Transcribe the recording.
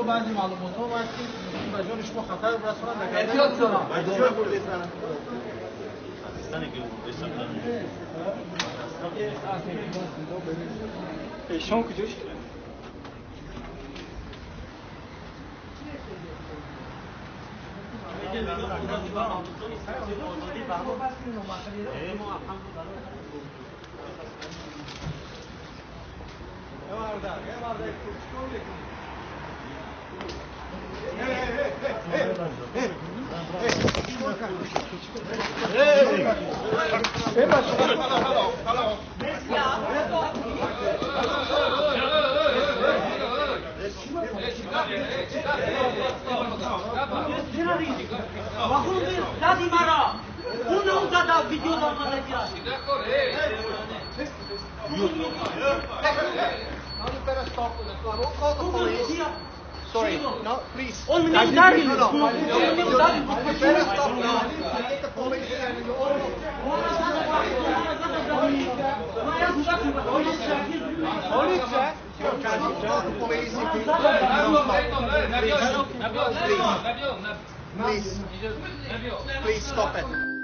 بعضی معلومات ها هست که به جان شما خطر برسانند. ایشان کجاست؟ Sorry, no, please. Он меня ударил. No, Он меня ударил. You better stop now. I get the police and you all. Police. Please. Please. Please stop it.